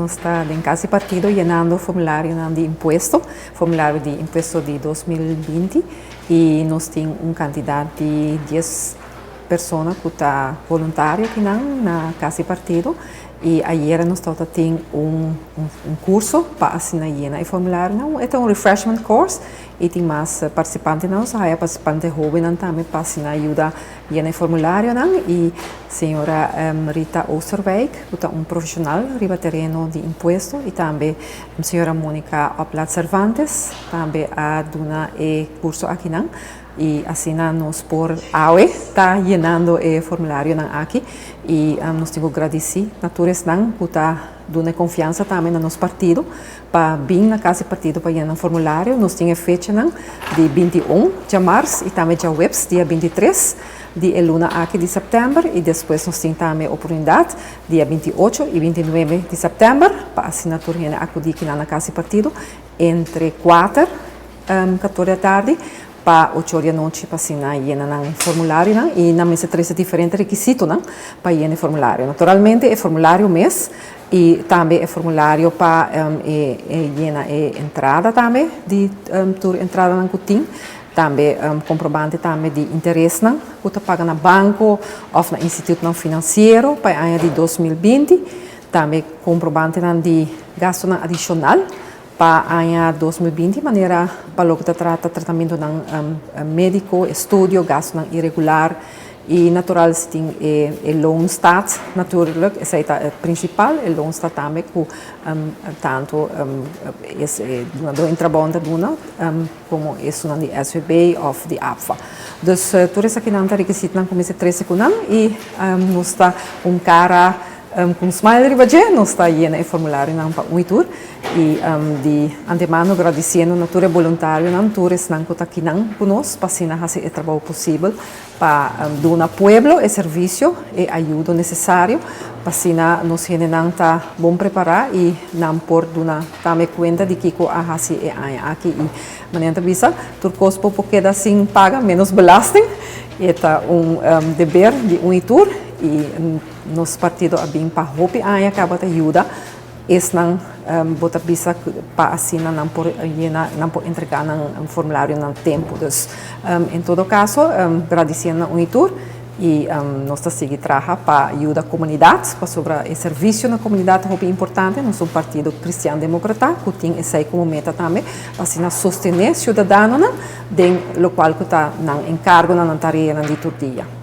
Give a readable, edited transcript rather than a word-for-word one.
Nos ta den Cas di Partido yenando formularionan di impuesto, formulario di impuesto di 2020, y nos tin un cantidad di 10 persona cu ta voluntario akinan na Cas di Partido y ayera nos tabata tin un curso pa asina yena e formularionan. E ta un refreshment course y tin mas participantenan. Nos a haya participante hobennan tambe pa asina yuda yena e formularionan y señora Rita Oosterwijk, cu ta un profesional riba tereno di impuesto, y tambe señora Monica Oplat Cervantes tambe a duna e curso akinan y asina nos por awe ta yenando e formularionan aki. Y nos tin cu gradici na tur esnan cu ta duna confiansa tambe na nos partido pa bin na Cas di Partido pa yena formulario. Nos tin e fechanan di 21 di maart y tambe diahuebs dia 23 di e luna aki di september, y despues nos tin tambe oportunidad dia 28 y 29 di september pa asina tur hende acudi aki na Cas di Partido entre 4 14 di atardi pa 8 or di anochi pa asina yena nan formularionan, y nan mester trece diferente rekisitonan pa yena e formulario. Naturalmente e formulario mes y tambe e formulario pa e yena e entrada tambe di tur entradanan cu tin. Tambe comprobante tambe di interesnan cu ta paga na banco of na institutonan financiero pa e aña di 2020. Tambe comprobantenan di gastonan adicional pa aña 2020, manera pa loke ta trata tratamentonan medico, estudio, gastonan irregular y natural si tin e loonstaat natuurlijk, esey ta e principal, e loonstaat tambe cu tanto e dunador di trabou ta duna como esunnan di SVB of di APFA. Dus tur esakinan ta rekisitonan cu mester trece cu nan y nos ta un cara cu un smile riba dje, nos ta yena e formularionan pa un y tur y di antemano gradiciendo na tur e voluntarionan, tur esnan cu ta akinan cu nos pa asina haci e trabou posibel pa duna pueblo e servicio, e ayudo necesario pa asina nos hendenan ta bon prepara y nan por duna tambe cuenta di kico a haci e aña aki. Y manera ta bisa, tur cos por keda sin paga menos belasting. E ta un deber di un y tur y nos partido a bin pa hopi aña caba ta yuda esnan bo ta bisa pa asina nan por yena, nan por entrega nan formulario na tempo. Dus en todo caso, gradiciendo un y tur y nos ta sigui traha pa yuda comunidad, pasobra e servicio na comunidad ta hopi importante. Nos ta un partido cristian democrata cu tin esey como meta tambe pa asina sostene ciudadanonan den locual cu ta nan encargo, nan tareanan di tur dia.